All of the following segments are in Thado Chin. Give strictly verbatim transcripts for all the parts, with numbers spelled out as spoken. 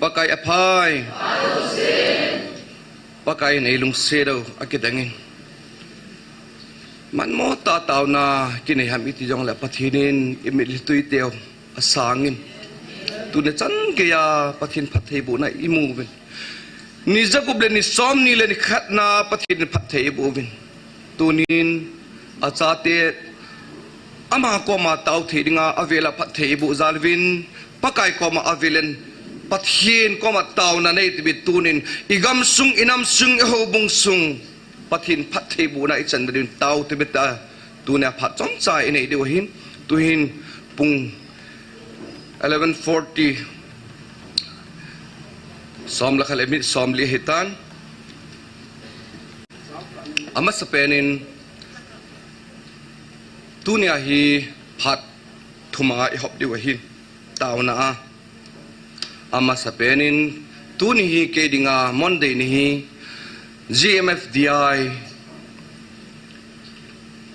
Pakai aphai. Pakai in eilungset u akidang in. Manmo tah taona kinei ham iti jongle Pathen in imitlhi tuiteu asang in. Tuni chan geiya Pathen phattheibohna imu uvin. Ni jagup le ni somni le ni khatna Pathen in phatthei iboh uvin. Tunin achate ama koma tao thei dinga avela phatthei iboh jal uvin, Pakai koma avel in Pathen koma taona nei tibit tunin igamsung, inamsung, ihoubung sung Pathen phattheibohna ichan ding tao tibit a, tunia phat chomcha inei diu ahin, tuhin pung eleven forty, som le khat le minute somli ahitan. Amasapen in tunia hi phat thuma ihop diu ahin, taona a. Amasapen in tuni hi kei dinga Monday ni hi G M F D I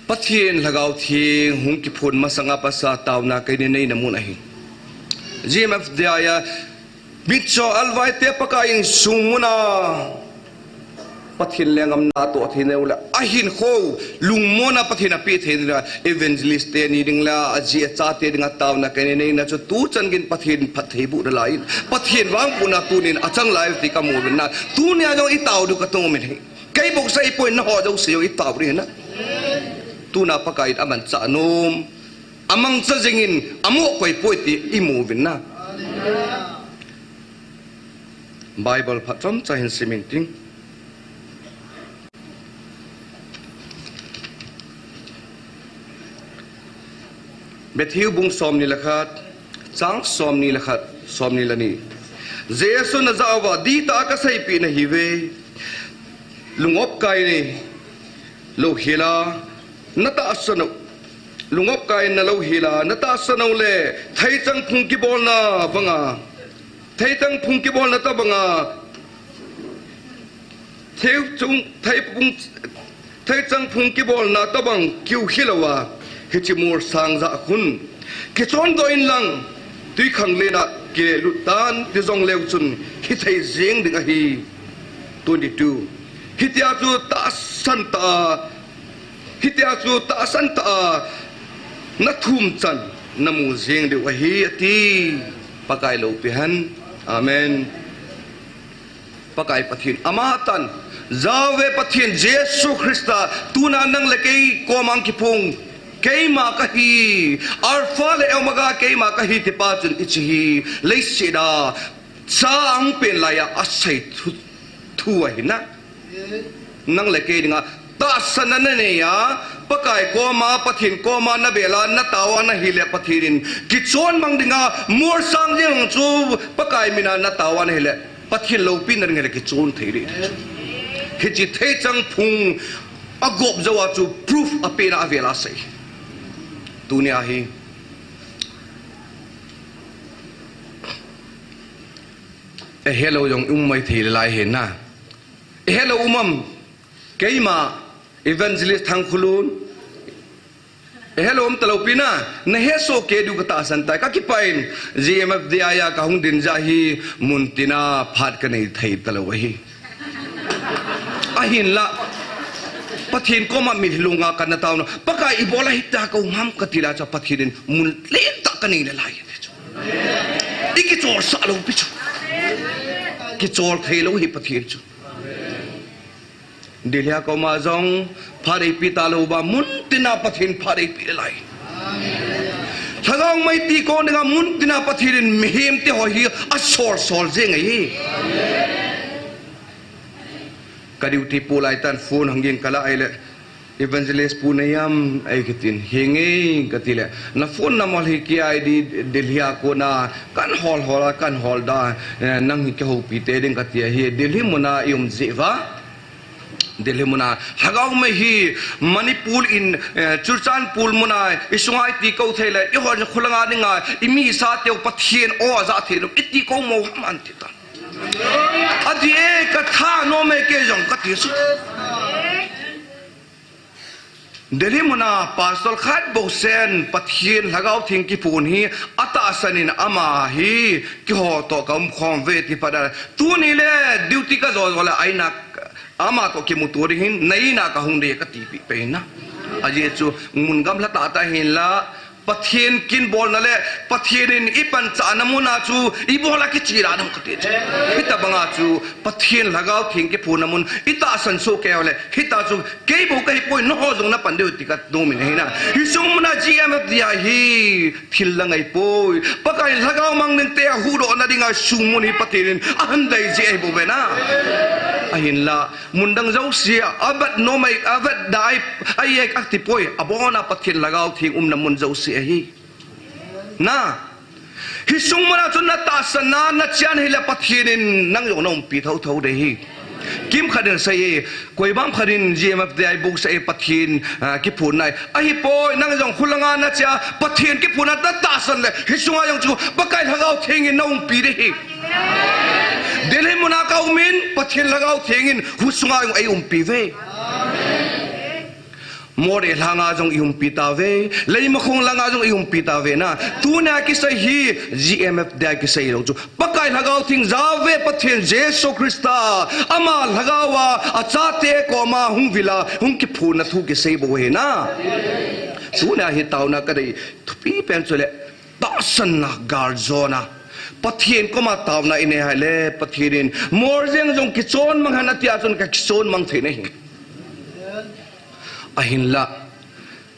Pathen Lhagao Theng hung kiphon masanga pat a taona kei nei neina mun ahi. G M F D I a mitcho alvai te Pakai insung muna Pathen lenggam natoh thei nau le ahinkho lungmonna Pathen apeh thei nau le evangelist teni ding le aji achate dinga taona kei nei neina chu tuchan geiyin Pathen phattheiboh nalai in, Pathen vangbohna tunin achang lai ti kamu uvin na. Tunia jong itao diu katom in ahi. Kei bou seh poi, nangho jouse jong itao ding ahi na. Tuna Pakai in amanchah nom, amangcha jingin, amoh koi poi ti imu uvin na. Bible phat chomcha hin sim inting. Matthew bung somni le khat, chang somni le khat, somni le ni. Jesun ajah uva, Dihtah a kaseipeh nahiuve, lung-op kai in nalouhel a, natahsan u. Lung-op kai in nalouhel a, natahsan u le, theichang phung kibolna banga, theichang phung kibolna tobanga, theichang, theiphung, theichang phung kibolna tobang kiu hilou a, hiche molsang jah khun kichondoh inlang, twikhanglen a kilut tan, ti jongleu chun hithei jeng ding ahi. Twenty-two. Hitia chu tahsan tah a, hitia chu tahsan tah a nathum chan namu jeng diu ahi, ati. Pakai loupi hen. Amen. Pakai Pathen, amatah in, Jahve Pathen Jesu Christa, tuna nang le kei koma hung kiphong, keima kahi, Alpha le Omega keima kahi tipa chun hiche hi, leiset a cha ahung pen laiya asei thu, thu ahi na. Nang le kei dinga tahsanna nanei a, Pakai koma, Pathen koma nabel a, natao a nahile Pathen in kichon mang dinga, molsang jeng chu Pakai mina natao a nahile Pathen loupina ding le kichon thei ding. Hiche theichang phung agop jou a chu proof apehna avel a asei. Tunia hi ihelou jong um maithei le lai ahi na. Ihelou um am, keima, Evangelist Thangkhulun. Ihelou um talou pi na, nahesoh kei diu katahsan tai, kakipah in, G M F D I a kahung din jeh hi, muntina phat kanei thei talou ahi. Ahinla, Pathen koma mitlhi lunga kana taona, Pakai ibola hitia kaum ham kati la chu Pathen in mun lentah kanei nalai ahi chu. Ikicholsah lou pi chu. Kichol thei lou hi Pathen chu. Delhi a koma jong phat eipe talou va, muntina Pathen phat eipe nalai. Lhagao mei ti kon dinga muntina Pathen in mihem te ho hi asol sol jeng ahi. Ka duty pu lai tan phone hung ging kala ahile, Evangelist pu nahim, ei kitin, hinge kati le, na phone number hi kei a di Delhi a kona, kan hol hol a, kan hol da, eh, nang hi kihoupi tei ding kati ahi, Delhi muna i um jeh uva. Delhi muna, lhagao mei hi Manipur in, eh, Churachandpur muna, i sunga i ti kou thei le, i hol kholanga dinga, i mi sa teu Pathen o aja thei lou, i ti kou mo ham an ti ta. Adih e, ka thanom e kei jong kati chu. Delhi muna pastor khat bou sen Pathen Lhagao Theng kiphon hi atahsan in ama hi keiho toh kaum khom uve ti phat a. Tuni le duty kajo jo le a-in a ama toh kimuto ding ahin, na-in a kahung ding kati peh peh in na. Ajeh chu mun gamla tahtah hinla Pathen kin bolna le Pathen in ipanchahna muna chu ibol a kichih dan ham kati chu. Hitabang a chu Pathen Lhagao Theng kiphonna mun itahsan soh kei uleh, hitia chu kei bou kahi poi, nangho jong napan diu ti kanom in ahi na. Hiche sung muna G M F D I hi thil la ngai poi. Pakai Lhagao mang ding te ahuhdoh na dinga sung mun hi Pathen in ahin dei ji ahi bou ve na. Ahinla mun dang jouse a, avet nom ai, avet da ai, ai ai kati poi. Abon a Pathen Lhagao Theng umna mun jouse ahi. Na. Hiche sung muna chun natahsan a, nachea ahile Pathen in nang jong naumpi thotho ding ahi. Kimkhat in asei e, koima khat in G M F D I bouseh e Pathen, ah, kiphonna. Ahipoi, nang jong khulanga nachea Pathen kiphonna natahsan le, hiche sunga jong chu Pakai Lhagao Theng in naumpi ding ahi. Delhi muna kaum in, Pathen Lhagao Theng in hiche sunga jong eiumpi uve. Moreh langa jong eiumpi tauve, Leimakhong langa jong eiumpi tauve na. Tunia kisei hi G M F D I kisei lou chu. Pakai Lhagao Theng, Jahve Pathen Jesu Christa, ama Lhagao a achate koma hung vil a, hung kiphonna thu kisei bou ahi na. Tunia hi taona kadei thupi pen chu le tahsanna, galjona. Pathen koma taona inei ahile, Pathen in Moljeng jong kichon mang hen atia chun kakichon mang thei nahi. Ahinla,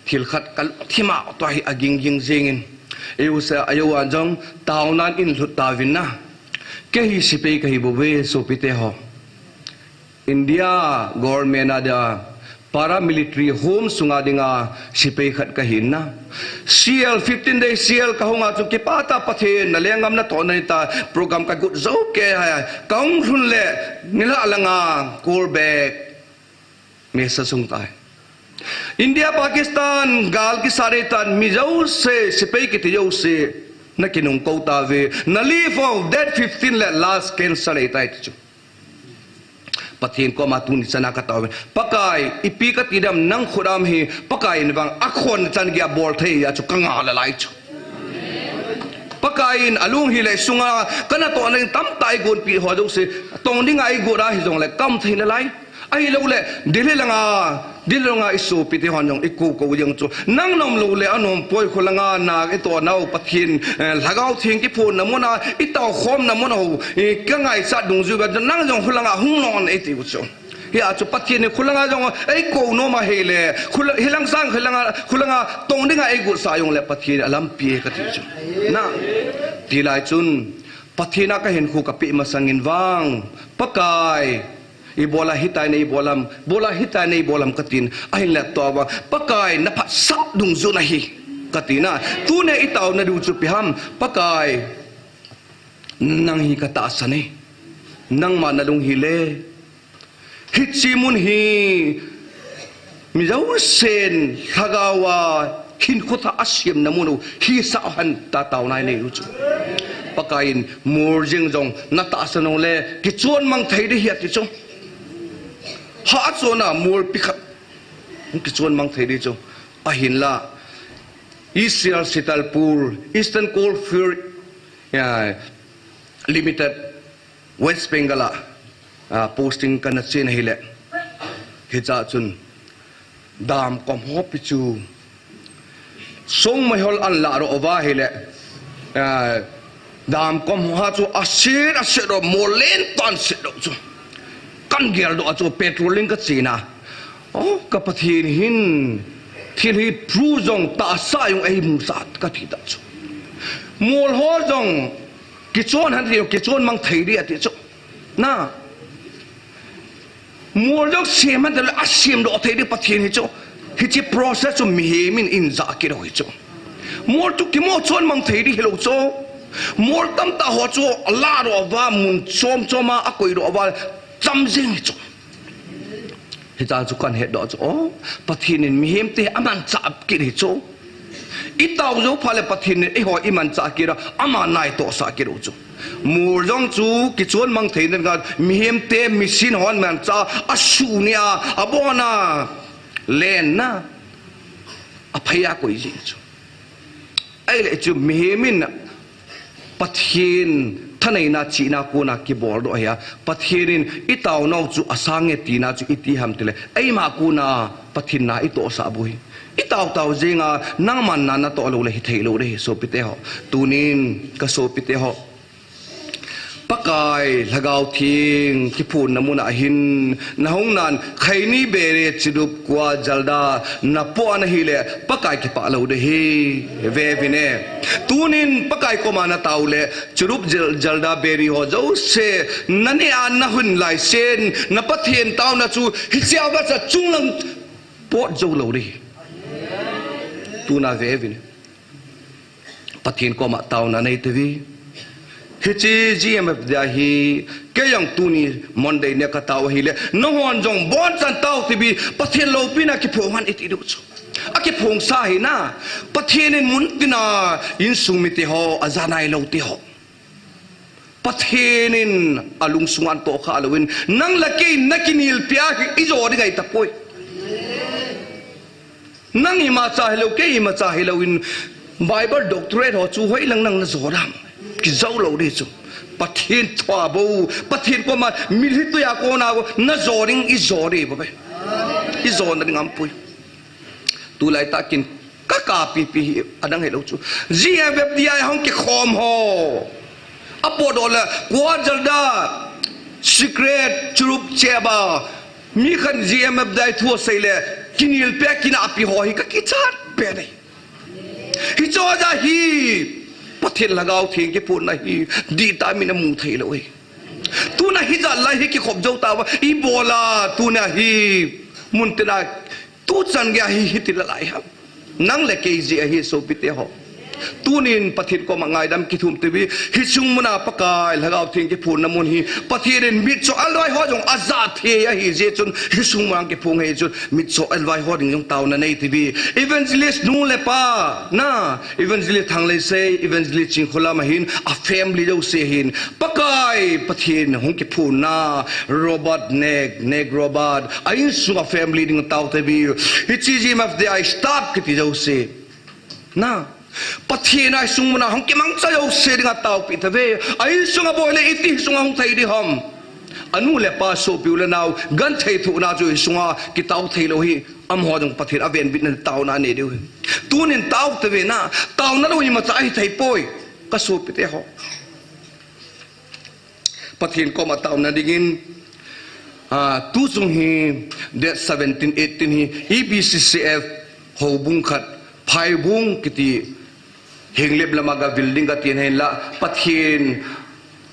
thil khat kalungthim a tua hi aging ging jing in. Eiho sa, eiho a jong taonan eilhut tauvin na. Kei hi sepai kahi bouve sopite ho. India government a dia paramilitary home sunga dinga sepai khat kahin na. C L fifteen day C L kahung a chu kipah tah Pathen na lenggam natohna nita program kagot jou kei a. Kahung lhun le nilhah langa call back message ahung tai. India, Pakistan, gal kisat ding tan mi jouse, sepai kiti jouse, nakinung kou tauve, na leave of date fifteen le last cancel ahitai ti chu. Pathen koma tuni chana kataovin. Pakai, ipi kati ding ham nang khut a um hi, Pakai in vang akhon chan gei a bol thei a chu kanga le lai chu. Pakai in alung hi le sunga, kanatohna ding tamtah eigonpi ho jouse, tong dinga eigot a hijongle kaum thei le lai. Ahilouleh, Delhi langa, Delhi langa isopite hon jong ikou kou jeng chu. Nang naum lou le anom poi, khulanga na itoh nau Pathen, eh, Lhagao Theng kiphonna muna, itao khomna muna ho, eh, kangaichat dungjuiya, nang jong khulanga hung non eitiu chu. Hia chu Pathen in khulanga jong eikou nom ahile, khula, hilang sang khulanga, khulanga tong dinga eigot sah jongle Pathen in alampi e kati chu. Na, tilai chun, Pathen a kahinkho kapeh masangin vang, Pakai, ibola hitia nei bol ham, bola hitia nei bol ham katin, ahinla tua vang, Pakai, naphatsah dungjuiya ahi, katina. Tunia itaona diu chu ipi ham, Pakai, nang hi katahsan e, nangma nalung hile, hiche mun hi, mi jousen Lhagao a hinkho thah a semna mun u hisah hen tia taona inei u chu. Pakai in Moljeng jong natahsan jongle kichon mang thei ding ahi ati chu. Hah chona molpi khat kichon mang thei ding chu. Ahinla East Sialseta, Sitalpur, Eastern Coalfield, ya, Limited, West Bengal a, ah, posting kana chen ahile. Hichea chun, damkom ho pi chu, songmai hol anlah doh uva ahile, ah, damkom ho chu aset, aset doh, mol lentah aset doh chu. Kan geldoh a chu, patrolling kache na. Oh, ka Pathen hin, thil hi pru jong tahsa jong eimusah kati ta chu. Mol ho jong, kichon hen ti, kichon mang thei ding ati chu. Na. Mol jong sem hen ti le, asem doh thei ding Pathen hi chu. Hiche process chu mihem in eijah kit u hi chu. Mol chu kimo chon mang thei ding hilou chu. Mol tamtah ho chu alah doh uva, mun chom chom a akoi doh uva, cham jeng hi chu. Hichea chu kan hetdoh chu, oh, Pathen in mihemte amanchah kit hi chu. Itao jou phat le Pathen in eiho imanchah kit a, ama naitohsah kit u chu. Mol jong chu kichon mang thei ding a, mihemte machine hon manchah a, asuh nia, abon a, len na. aphai a koi jing chu. Ahile chu mihem in Pathen thaneina chihna kona kibol doh ahi a, Pathen in i taonau chu asang e tina chu iti ham tile, eima kona Pathen na i tohsah bou hi. I tao tao jing a, nangman na natoh lou le hithei lou ding ahi sopite ho. Tunin ka sopite ho, Pakai Lhagao Theng kiphonna mun a hin nahung nan, khaini bere chidup kua jalda napoh na hile, Pakai kipah lou ding ahi, ve vin e. Tunin Pakai koma natao le, chidup jal-, jalda beri ho jouse, nane a nahung lai sen, na Pathen taona chu, hichea vacha chunglang pot jou lou ding ahi. Tuna ve vin e. Pathen koma taona nei tauve. Hiche G M F D I hi, kei jong tuni Monday nia ka tao ahile, nahon jong bonchan tao tauve, Pathen loupina kiphong hen iti diu chu. Akiphong sa hi na, Pathen in mun tina insung mite ho, ajanai lou te ho. Pathen in alungsung a natoh kha louvin, nang le kei nakinelpi a hi ijo ding ahi tapoi. Nang imacha hilou, kei imacha hilou in Bible doctorate ho chu hoilang nang najo dam. Kijou lou ding chu. Pathen thua bou, Pathen koma mitlhi tui a kona bou, najo ding ijo ding bou ve. Ijo na ding aumpoi. Tulai tah kin ka kapi pi hi adang hilou chu. G M F D I hung kikhom ho. Apodoh le, kua jalda, cigarette, churup cheba, mi khat G M F D I thu asei le, kinelpi a kinahpi ho hi kakichat pen e. Hiche a hi, Pathen Lhagao Theng kiphonna hi, dihtah min amu thei lou e. Tuna hijat lai hi kikhop jou tauva, ibola, tuna hi, mun tina, tuchan gei a hi, hiti la lai ham. Nang le kei jeh ahi sopite ho. Tunin Pathen koma ngaidam kithum tauve, hiche mun a Pakai Lhagao Theng kiphonna mun hi, Pathen in mitcho alvai ho jong ajat thei ahi jeh chun, hiche mun a kiphong ahi chun, mitcho alvai ho ding jong taona nei tauve. Evangelist nu le pa, na, Evangelist Thangleisei, Evangelist Chingkholam ahin, a family jouse ahin, Pakai Pathen hung kiphonna, Robert Nek, Nek Robert, a insung a family ding tao tauve. Hiche G M F D I staff kiti jouse. Na, Pathen a insung mun a hung kimangcha jouse ding a taopi tauve. A insung a boi le iti insung a hung thei ding ham. Anu le apa sopi u le nao, genthei thohna chu insung a kitao thei lou hi. Amaho jong Pathen avenbitna taona anei diu hi. Tunin tao tauve na, taona lou imacha ahi thei poi. Ka sopite ho. Pathen koma taona dingin, ah, tuchung hi date seventeen, eighteen hi E B C C F houbung khat, Phaibung kiti Henglep lama gavil ding kati ahinla, Pathen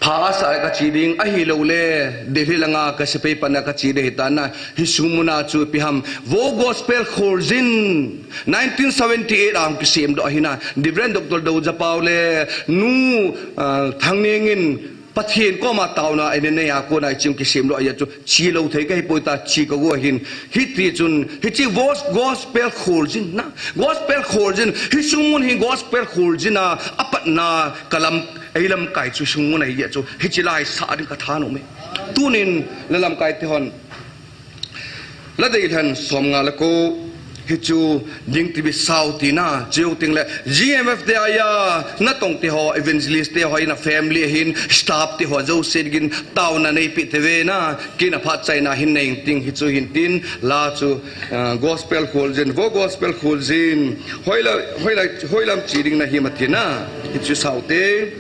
pha asah le kache ding, ahilouleh Delhi langa ka sepai panna kache ding ahitan, hiche mun a chu ipi ham, Vo Gospel Kholjin, nineteen seventy-eight a hung kisemdoh ahin, Reverend Doctor Doujapao le Nu, ah, Thangneng in Pathen koma taona anei a kona hiche hung kisemdoh ahi chu, chelou thei kahi poi tia che kago ahin. Hiti chun, hiche Vo Gospel Kholjin na, Gospel Kholjin, hiche mun hi Gospel Kholjin a, apatna kalam, eilamkai chu hiche mun ahi chu, hiche lai sa ding kathanom e. Tunin, la lamkai te hon. La deilhen som nga le ko, hichu ding tibi sao tina, cheu ting le, G M F te ahi a, natong te ho, evangelist te ho, ina family ahin, staff te ho, jouse dingin, taona neipi tauve na, kina phat chaina hin nei ting, hichu hin tin, la chu, ah, Gospel Kholjin, Vo Gospel Kholjin, hoila, hoila, hoilam che ding nahim atina, hichu sao te.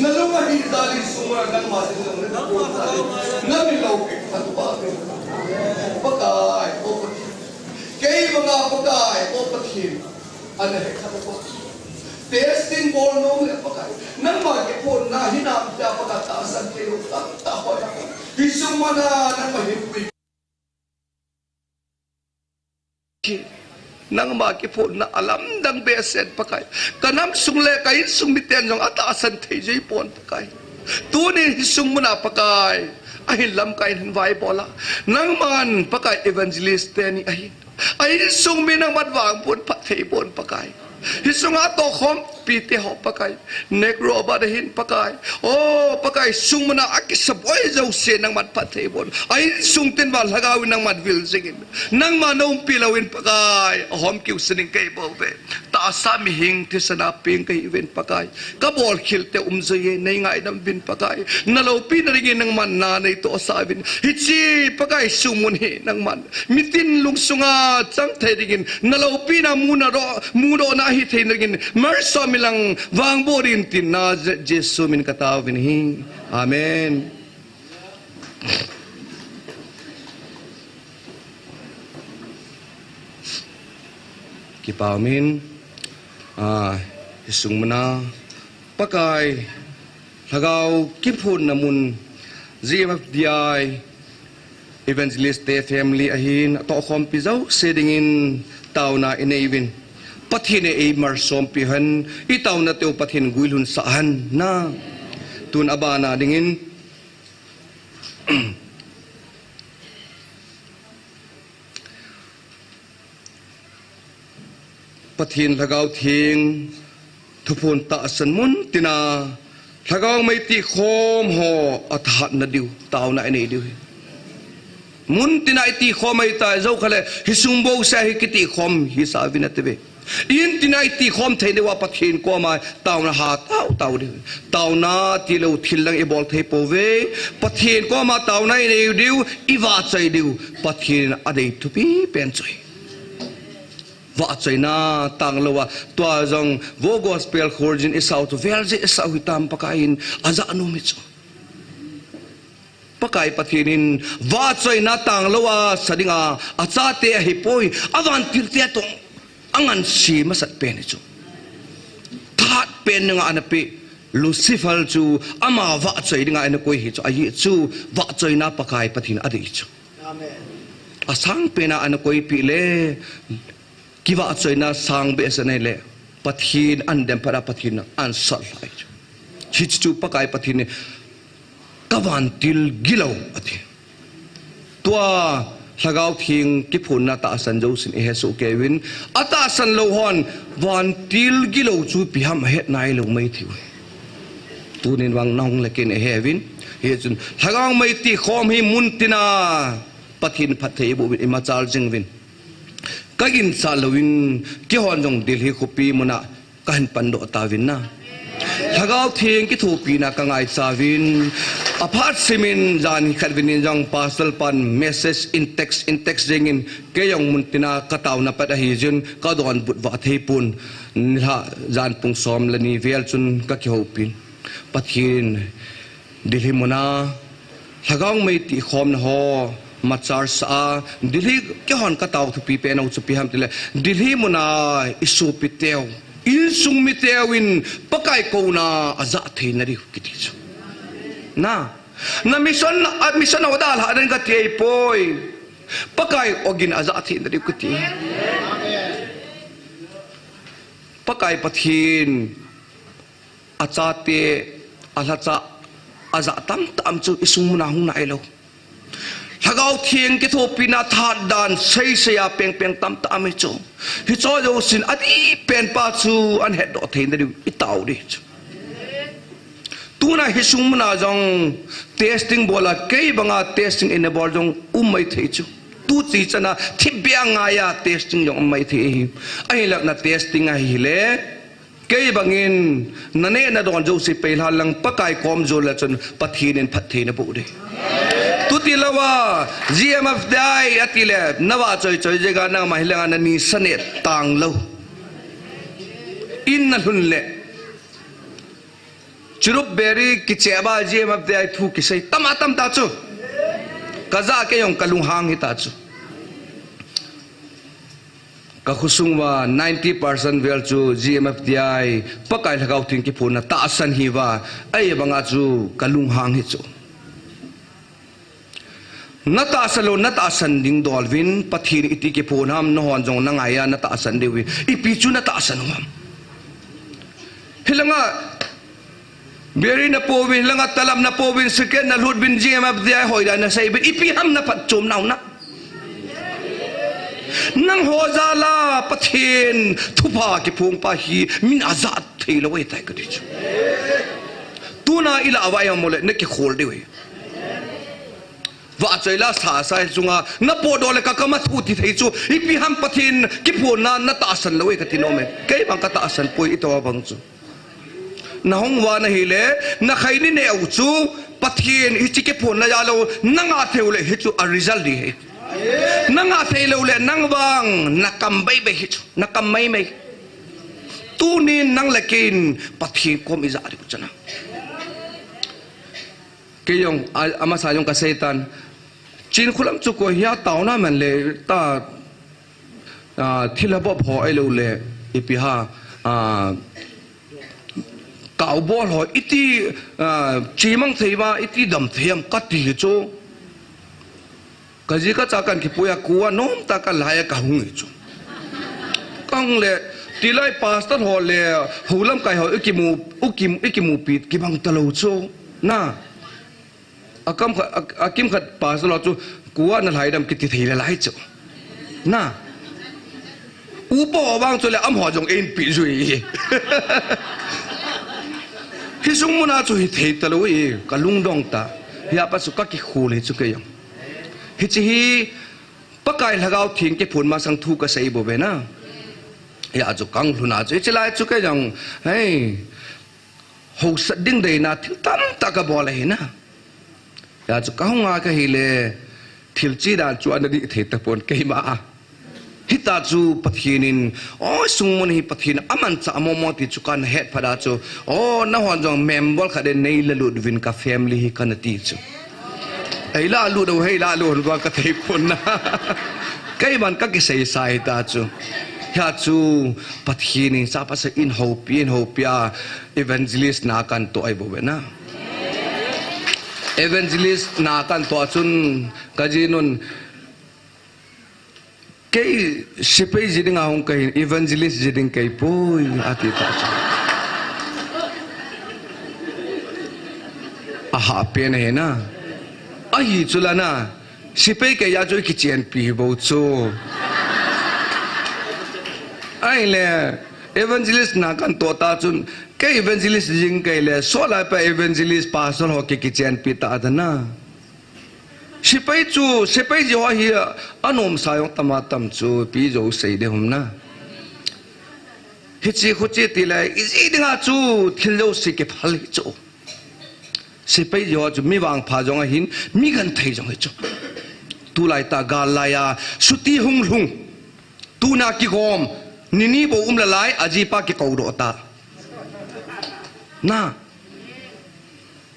Na lung ahi jal in sung a nangma ding lang na kipon jal in. Na min lou peh phat uva. Pakai, O Pathen. Kei banga Pakai, O Pathen. Ana he khat uva. Testing bol nom le Pakai. Nangma kiponna hinam tia Pakai tahsan thei lou tamtah hoi. Hi sung mana nangma hin pui. Nangma kiponna alamdang behseh Pakai. Ka nam sung le ka insung miten jong atahsan thei jui pon Pakai. Tunin hi sung muna Pakai. Ahin lamkai in hin vaibol a. Nangman Pakai evangelist teni ahin. A insung mi nangman vangboh in phatthei boh in Pakai. Hi sunga tohkhompi te ho Pakai. Negro bad ahin Pakai. O Pakai, sung muna akisaboi jouse nangman phatthei boh in. A insung tin vang lhagao in nangman vil jing in. Nangma na umpi louvin Pakai. Ahom kiu sining kei bou ve. Tahsa mihing thisan a peng kahi uvin Pakai. Ka bolkhel te um joi e, nei ngaidam uvin Pakai. Na loupina dingin nangman na nei tohsah uvin. Hiche Pakai sung mun hi nangman. Mitin lungsunga chang thei dingin. Na loupina mudoh, mudohna hi thei dingin. Malsom in lang vangboh in tin na Je-, Jesu min ka tao uvin ahi. Amen. Kipa umin, ah, hi sung muna, Pakai, lhagao kiphonna mun, G M F D I, Evangelist te family ahin, atohkhompi jouse dingin, taona inei uvin. Pathen in eimalsompi hen, itaona teu Pathen guilhunsah hen, na. Tun abana dingin, Pathen Lhagao Theng, thuphon tahsan mun tina, lhagao mei tihkhom ho athat na diu, taona inei diu hi. Mun tina iti khom ahi ta, jou kha le, hi sung bouseh hi kiti khom hi sa uvin ati ve. In tina iti khom thei diu a Pathen koma taona ha tao tao diu. Taona tilou thil lang ibol thei pouve. Pathen koma taona inei diu, ivahchoi diu. Pathen adei thupi pen chu ahi. Vahchoina tanglou a, tua jong vo gospel khorjin isau chu vel jeh isau hitam Pakai in ajah nom hi chu. Pakai Pathen in vahchoina tanglou a sa dinga, achate ahipoi, avantil te toh angansei masat pen hi chu. Thahat pen dinga ana pe, Lucifer chu ama vahchoi dinga ana koi hi chu, ajeh chu vahchoina Pakai Pathen adei chu. Amen. Asang pena ana koipeh le, kivahchoina sang behseh na hile, Pathen an dem phat a Pathen an sat lhai chu. Hichu Pakai Pathen in, ka vantil gilou, ati. Tua Lhagao Theng kiphonna tahsan jousen ihesoh kei uvin, atahsan lou hon, vantil gilou chu ipi ham ahet nailou maithei uve. Tunin vang nahung le kei in ihe uvin, hichun, lhagao mei tihkhom hi mun tina, Pathen phatthei iboh uvin, imachal jing uvin. Ka ginchat louvin, keihon jong Delhi khopi muna kahin pandoh tauvin na. Lhagao Theng kithopina ka ngaicha uvin. Aphat simin jan hi khat uvin in jong pastor pan message in text, in text jengin, kei jong mun tina ka taona pat ahi jeh in ka donbut vah thei pon. Nilhah jan pung som le ni vel chun ka kihoupin. Pathen Delhi muna, lhagao mei tihkhomna ho, machal sah a, Delhi keihon ka tao thupi pen u chu ipi ham tile, Delhi muna isopi teu, insung mi teu in Pakai kouna ajah thei na diu kiti chu. Na, na mission, a mission a dalha den kati ahipoi. Pakai ogin ajah thei na diu kiti. Pakai Pathen Achate, alhacha, ajah tamtah um chu isung muna hung nailou. Lhagao Theng kithopina thahat dan seisei a pengpeng tamtah um hi chu. Hicho jousen adih pen pa chu ahin hetdoh thei na diu itao ding chu. Tuna hi sung muna jong testing bol a kei banga testing ina bol jong um maithei chu. Tuchi chana thipbeh a ngai a testing jong um maithei ahi. Ahinlah na testing ahile. Kei bangin, na neh na don jouse pei lhan lang Pakai kom jol le chun Pathen in phatthei na boh ding. Tuti lou a, G M F D I ati le, na vahchoi choi jeh a nangma hi langa na nisa neh tang lou. In na lhun le. Churup beri kicheba G M F D I thu kisei. Tama tam ta chu. Kaja kei jong kalunghang hita chu. Kakhosung uva ninety percent vel chu G M F D I Pakai Lhagao Theng kiphonna tahsan hiuva. Ahivanga chu kalunghang hi chu. Natahsan lou, natahsan ding dol uvin, Pathen iti kiphon ham, nahon jong nangaiya natahsan diu hi. Ipi chu natahsan u ham. Hilanga, beri napo uvin, hilanga talam napo uvin, cigarette nalut uvin, G M F D I hoida nasei uvin, ipi ham naphatchom nau na. Nangho jal a Pathen thupha kiphong pa hi, min ajah thei lou ahitai kati chu. Tuna ilah uva ihamole, nakikhol diu ahi. Vahchoi la sasa chunga, napotdoh le kakam a thu tithei chu, ipi ham Pathen kiphonna natahsan lou e kati nom e. Kei vang katahsan poi itoh vang chu. Nahung uva nahile, nakhai ni neh u chu, Pathen hiche kiphonna jal a, nangah thei u le hichu a result ahi. Nangah thei lou le, nang vang, nakam baibai hichu, nakam maimai. Tunin nang le keiin, Pathen kom ijah diu chu na. Kei jong, a, amasa jong kasei tan. Chinkholam chu koi hia taona man le ta, a, thilha bop ho ahilou le, ipi ham, a, kaubol ho, iti, a, chemang thei uva, iti dam thei ham kati chu. Kaji kacha kan kipui a kua nomtah a kalhai a kahung hi chu. Kahung le, tilai pastor ho le, houlamkai ho, ikimu, ikim, ikimupi, kibang talou chu. Na. Akam khat, a, akimkhat pastor ho chu, kua nalhai dem kiti thei le lai chu. Na. Upa ho vang chu le amaho jong einpi jui. Hisung muna chu hithei talou e, kalungdong ta. Hia pa chu kakikhol e chu kei jong. Hiche hi, Pakai Lhagao Theng kiphon masang thu kasei bou ve na. Hia chu kanglhun a chu, hiche lai chu kei jong, hei, hausat ding deina thil tamtah kabol ahi na. Hia chu kahung a kahile, thil chi dan chu ana dih thei tapon keima a. Hita chu Pathen in, o, sungmun hi Pathen amanchah momo ti chu kana het phat a chu, o, nahon jong member khat in neilalut uvin ka family hi kana ti chu. Eilalut u, heilalut u vang kathei pon na. Keiman kakiseisa hita chu. Hia chu Pathen in chapa sa in houpi, in houpi a evangelist na kanto ahi bou ve na. Evangelist na kanto a chun kajinun Kei sepai ji dinga hung kahin, evangelist ji ding kahipoi, ati ta chu. Ahahpen ahi na. Ahi chu la na. Sepai kei a chu kichenpi bou chu. Ahile, evangelist na kanto ta chun, kei evangelist jing kahile, sola pa evangelist pastor ho ki kichenpi ta ta na. Sepai chu, sepai ji ho hi anomsa jong tama tam chu, ipi jouse ding hom na. Hiche khuche tile, iji dinga chu, thil jouse kiphal hi chu. Sepai ji ho chu, mi vangpha jong ahin, mi genthei jong ahi chu. Tulai ta gal laiya, chuti hung lhung. Tuna kigom, nini bou um lalai, ajipa kikoudoh ta. Na.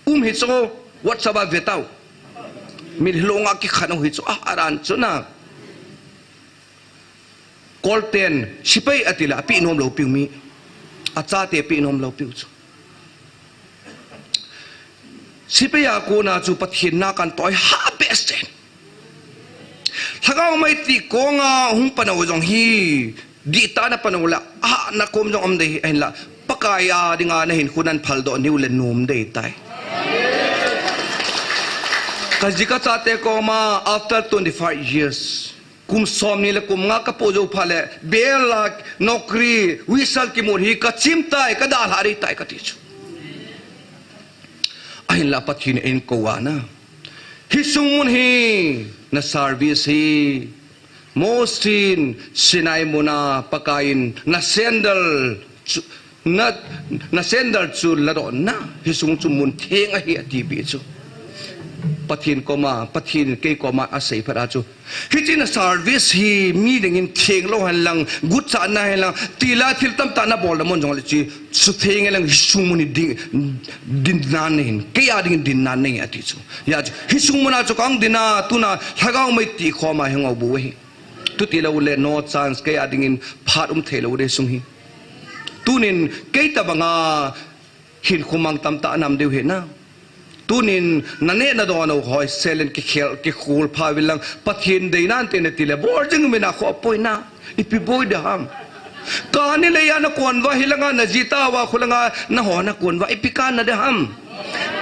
Um hi chu, WhatsApp a ve tau. Min hilonga kikhen u hi chu, a, aran chu na. Kolten, sepai ati le, api nom lou piu mi. Achate pi nom lou piu chu. Sepai a kona chu Pathen na kanto ahi ha behseh. Lhagao mai ti konga hung pan u jong hi, dihtah na pan u le, a, na kom jong um dei, ahinla, Pakai a dinga nahinkho nahin phaldoh niu le nom dei tai. Kaji kachate koma, after twenty-five years, kum somni le kum nga kapoh jou phat le, bel a, nokri, whistle kimut hi kachim tai, kadalha dei tai kati chu. Ahinla Pathen in eikou a na. Hi sung mun hi, na service hi, Mosin, Sinai muna, Pakai in, na sandal, chu, na, na sandal chu ladoh na, hi sung chu mun theng ahi ati pi chu. Pathen koma, Pathen in kei koma asei phat a chu, hiche na service hi mi dingin thenglou hen lang, guchatna hen lang, tila thil tamtah nabol na mun jong le chu, sutheng hen lang, hi sung mun hi ding, dinna nahin, kei a dingin dinna nahi ati chu. Hijeh chun, hi sung mun a chu kahung din a, tuna Lhagao mei tihkhom a hi ngou bou ahi. Chuti lou le, no chance, kei a dingin phat um thei lou ding sung hi. Tunin, kei tabang a, hinkho mang tamtah anam diu ahi na. Tunin, naneh nadon u hoi, sel in kikhel, kikhol pha uvin lang, Pathen deina nate nati le, bol jing uvin a kho poi na. Ipi boi ding ham. Kani lei a nakon uva, hilanga naji tao uva, khulanga naho nakon uva, ipi kana ding ham.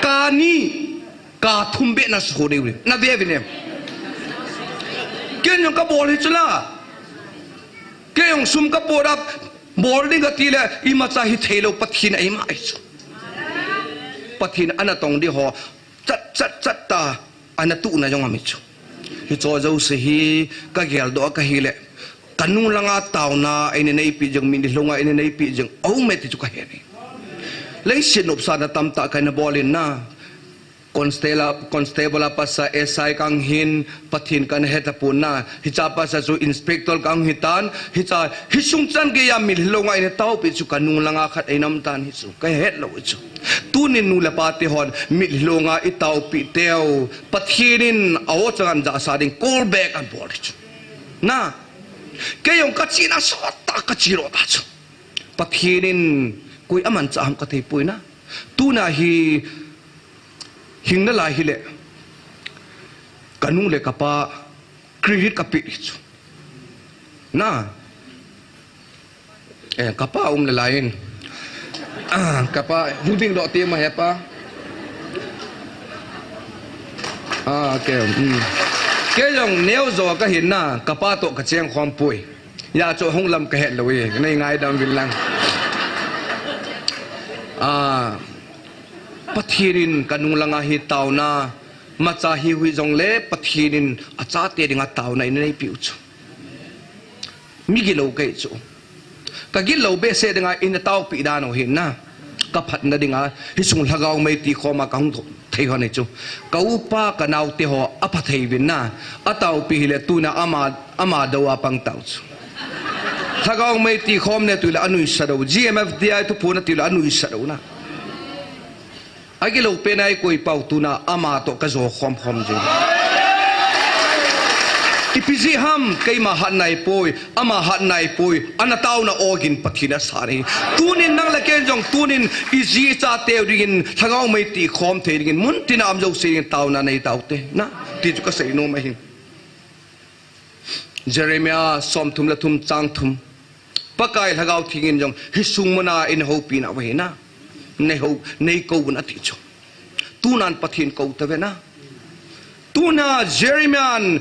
Kani. Ka thum beh na so ding uvin. Na ve uvin em. Ken jong kabol hi chu la. Kei jong sum kapoh a bol ding kati le imacha hithei lou Pathen a ima ahi chu. Pathen ana tong ding ho chat chat chat ta ana tuhna jong aum e chu. Hicho jouse hi kageldoh a kahi le. Kanung langa taona eina neipi jing, mitlhi lhunga eina neipi jing. Aume ti chu kahe e. Leiset nopsahna tamtah kana bol in na. Constable, constable a pasal S I kahung hin, Pathen kana hetapon na, hicha pasal chu inspector kahung hitan, hicha, hi sung chan geiya mitlhi lhunga eina taopi chu kanung langa khat eina um tan hi chu, kahet lou chu. Tunin nu le pa te hon, mitlhi lhunga itaopi teu, Pathen in a-o chang an jahsah ding, call back anabol chu. Na, kei jong kachena sot ta, kache lou ta chu. Pathen in koi amanchah ham kathei poi na. Tuna hi, hing nalai hile, kanu le kapa credit kapeh ding chu. Na. Eh, kapa um nalai in. Ah, kapa, hung dingdoh te ma hepa. Ah, okay. Hmm. Kei jong neo jo kahin na, kapa toh kacheng khom poi. Hijeh chun hung lam kahet lou e, nei ngaidam uvin lang. Ah, Pathen in kanung langa hi taona, macha hiu hijongle Pathen in achate dinga taona eina neipiu chu. Mi gilou kahi chu. Kagilou behseh dinga eina taopi dan u hi na. Kaphatna dinga, hi sung lhagao mei tikhom a kahung thei hon hi chu. Ka upa, ka naote ho apha thei uvin na. Ataopi hile tuna ama, ama dou a pang tau chu. Lhagao mei tikhom ne tile anuisat u. G M F D I thuphon atile anuisat u na. Agilou pen a ikoi pau tuna ama toh kajo khom khom jing. Ipi jeh ham, keima hatna ahipoi, ama hatna ahipoi, ana taona ogin Pathen in asah ahi. Tunin nang le ken jong tunin iji ichateu dingin, lhagao mei tikhom thei dingin, muntina um jouse dingin taona neitau te. Na, ti chu kasei nom ahi. Jeremiah somthum le thum chang thum. Pakai Lhagao Theng in jong hi sung muna eina houpina uva hi na. Nei hou, nei kou un ati chu. Tunan Pathen kou tave na. Tuna Jeremiah in,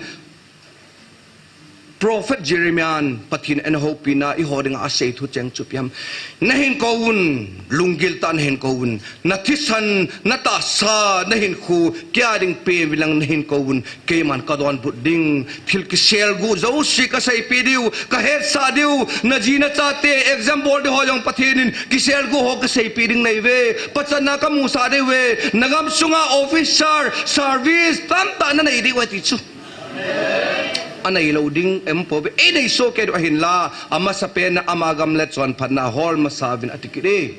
prophet Jeremiah in Pathen eina houpina eiho dinga asei thu cheng chu ipi ham. Nahin kou un, lunggil tah a nahin kou un. Na thisan, na tahsa, na hinkho, kei a ding pen uvin lang nahin kou un. Keiman kadonbut ding, thil kiselguh jouse kaseipeh diu, kahetsah diu, naji nachate, exam bol ding ho jong Pathen in kiselguh ho kaseipeh ding nahi uve, pachatna kamusah diu ve, nagam sunga officer, service, tamtah nanei diu ahi ti chu. Anei lou ding, em po ve, einei soh kei diu ahinla, amasapen a ama gam le chonphatna hol masa uvin ati kit e.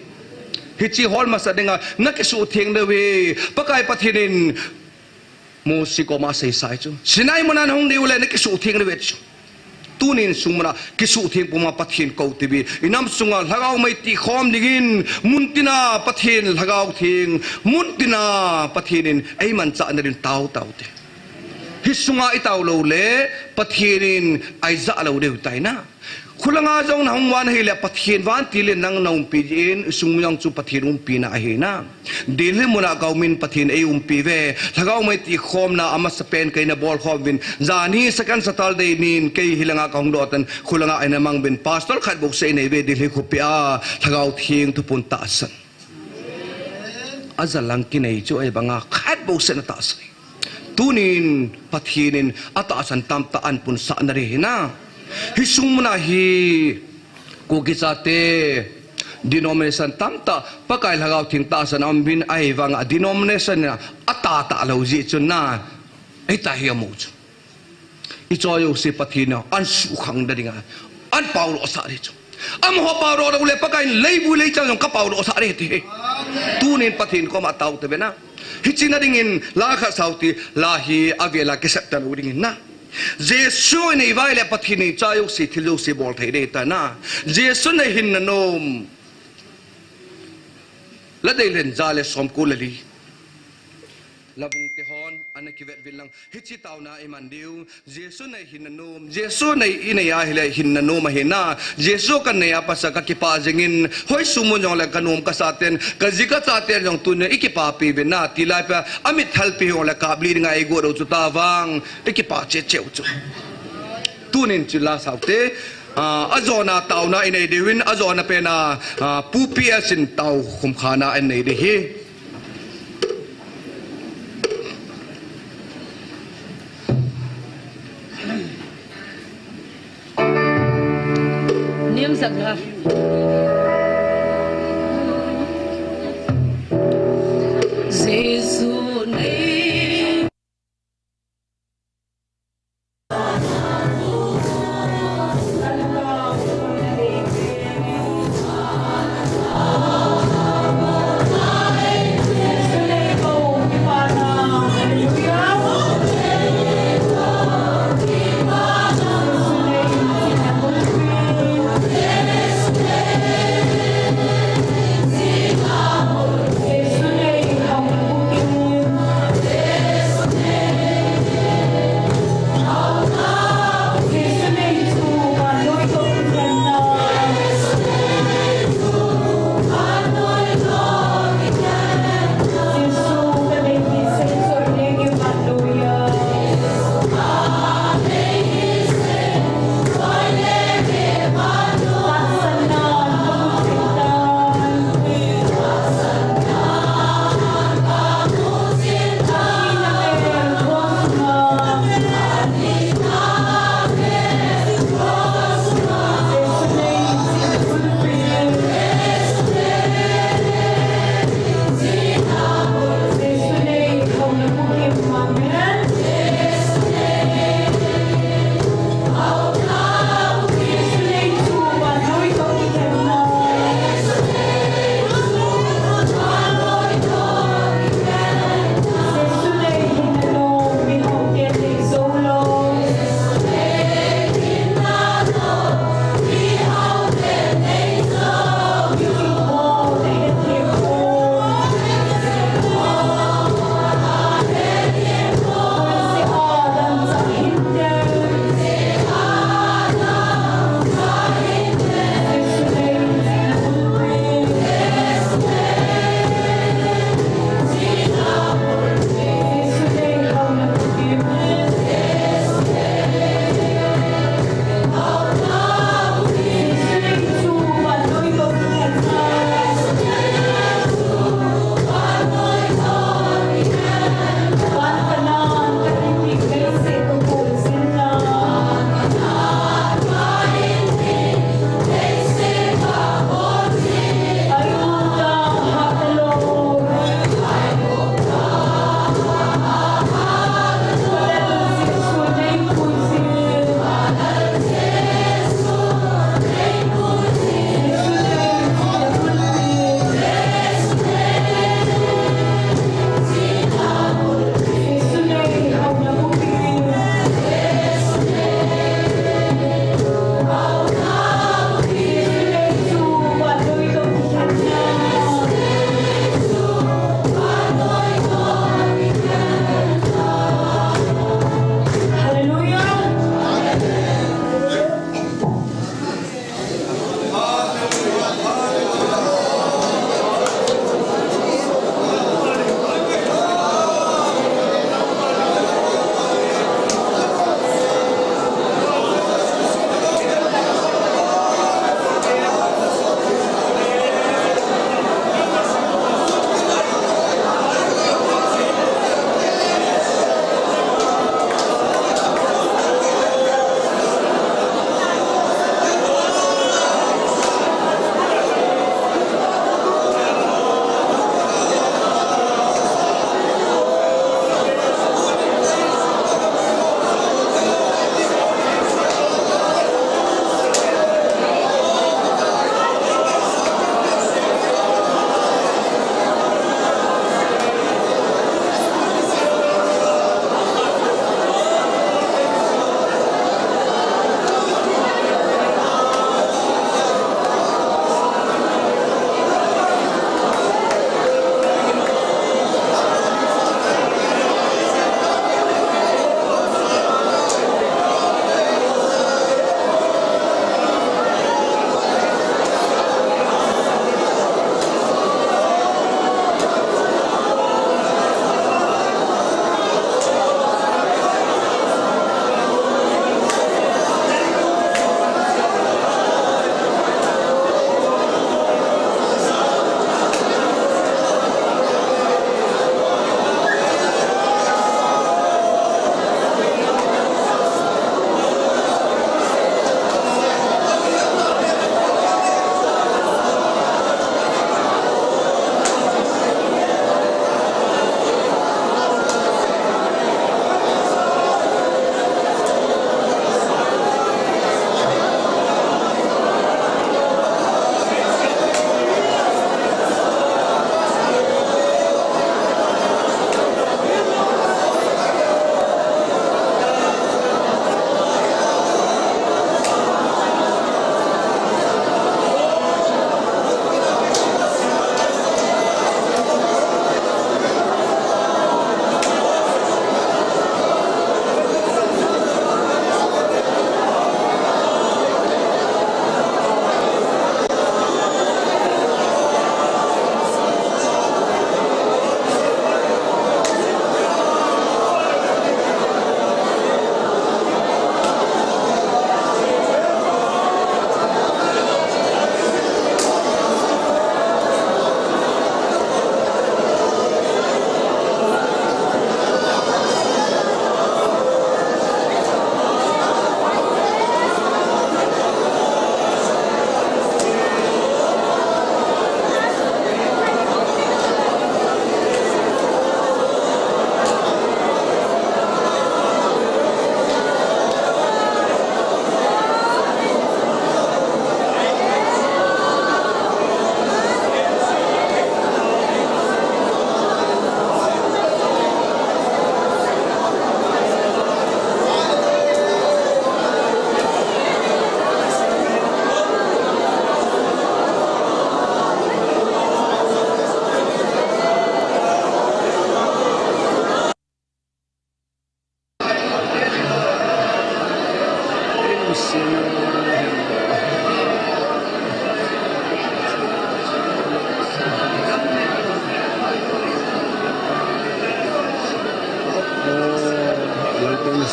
Hiche hol masa dinga, nakisuhtheng diu ve, Pakai Pathen in, Mose koma aseisa ahi chu. Sinai muna nahung diu le nakisuhtheng diu ve chu. Tunin sung muna kisuhtheng puma Pathen kou tiuvin. Inam sunga lhagao mei tikhom dingin. Muntina Pathen Lhagao Theng. Muntina Pathen in eimanchah nadin tao tau te. Hi sunga itao lou le Pathen in eijah lou diu tai na. Khulanga jong nahung uva ahile Pathen vantil in nang naumpi jin, isung jong chu Pathen umpina ahi na. Delhi muna kaum in Pathen eiumpi uve, lhagao mei tikhomna amasapen kei nabol khom uvin. Janhi second Saturday nin kei hilanga kahung doh tan, khulanga eina mang uvin. Pastor khat bouseh inei uve Delhi khopi a, Lhagao Theng thuphon tahsan. Ajal lang kinei chu ahivanga khat bouseh natahsan. Tunin Pathen in atahsan tamtah ahin punsah nading ahi na. Hi sung muna hi Kuki chate, Denomination tamtah, Pakai Lhagao Theng tahsan a um uvin ahivanga denomination in atah tah lou jeh chun na, hitia hi amu chu. I choi jouse Pathen in ahin suhkhang na dinga, ahin paolhah sah ding chu. Amaho paolhah lou le Pakai in leivui leichang jong kapaolhah sah ding ahi ti. Tunin Pathen koma tao tave na. Hiche na dingin la khat sao hite, la hi avel a kisep talou dingin na. Jesu in eivai le Pathen in i choi jouse thil jouse bol thei ding ahi tai na. Jesu in eihin na nom. Ladei len ja le somko le li. Lavung te hon, ana kivet uvin lang. Hiche taona iman diu. Jesu in eihin na nom. Jesu in ei, inei ahile hin na nom ahi na. Jesu kanei a pat a kakipah jingin. Hoi sum mun jong le kanom kasa ten. Kaji kacha ten jong tunin ikipapi uvin na. Tilai pa amit thalpi hung le kap li dinga eigot u chu tavang. Ikipa cheh cheh u chu. Tunin chu la sao hite. Ah, ajona taona inei diuvin, ajona pena, ah, Pu P S in tao khum khana inei ding ahi. Niam sak la. Jesu nei.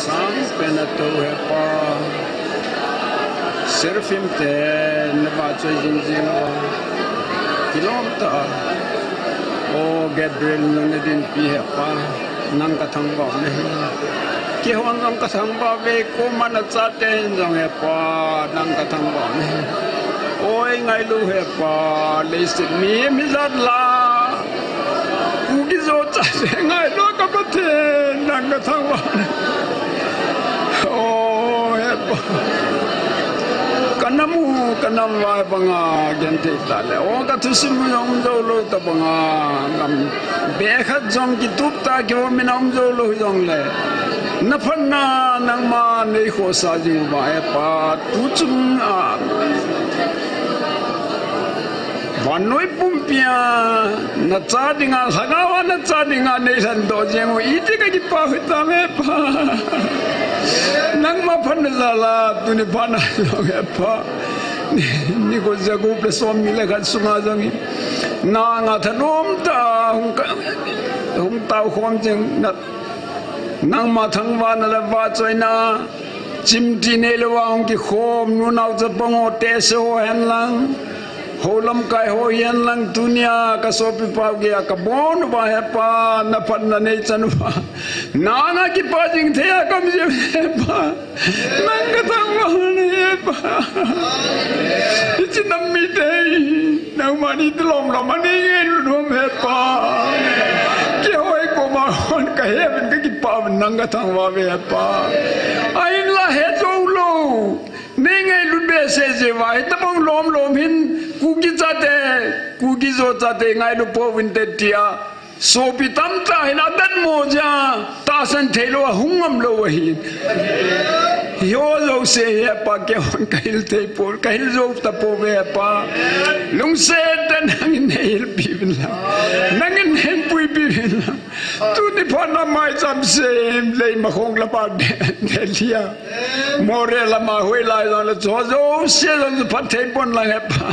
Sang pen a to he Pa. Seraphim te na ba choi jing jing a. Kilom ta. O Gabriel nu na din pi he Pa. Nang ka thangvah uve. Kihon nang ka thangvah uve, koima na chate hin jong he Pa, nang ka thangvah uve. Oi, ngailu he Pa, leiset mi, mi jat la. Kuki Zo chate ngailu ka Pathen, nang ka thangvah uve. O he Pa. Ka nam u, ka nam vai banga, gen te ta le. O ka thusim u jong um jou lou ta banga, ngam. Be khat jong kitup ta kiho min a um jou lou jong le. Na phatna nangma nei khosa jing uva he Pa, tu chung a. Vannoi pumpi a, na cha dinga, lhagao a na cha dinga, nei lhan doh jing u, iti ka kipah u hitam he Pa. Nangma phatna jal a, tuni phatna jong he Pa. Ni, ni ko jagup le som ni le khat sunga jong i. Nanga thanom ta hung ka, hung tao khom jing na, nangma thangvahna le vahchoina, chimti nei louva hung kikhom, nunao chapang ho te se ho hen lang, ho lamkai ho hi hen lang, tunia ka sopi pau geiya ka bon uva he Pa, na phatna nei chan uva. Nanga kipah jing thei a ka um jing he Pa. Nang ka thangvah uve he Pa. Hiche nam mite hi, nangma ni tilom lom a nei ngailut uvam he Pa. Keiho koma hon ka he uvin ka kipah uvin nang ka thangvah uve he Pa. Ahinla he jou lou. Nei ngailut behseh jeh uva, hitabang lom lom hin, Kuki chate, Kuki Zo chate ngailu pouvin te tia. Sopi tamtah hin adatmo jeh a, tahsan thei lou a hung ngam lou ahi. Hiho jouse hi he Pa keihon kahil thei pou, kahil jou tapouve he Pa. Lungset tah in nangin neihilpeh uvin lang. Nangin neipuipeh uvin lang. Tuni phatna maicham sem, Leimakhong lama de, Delhi a. Moreh lama hoilai jong le chu jouse jong chu phatthei pon lang he Pa.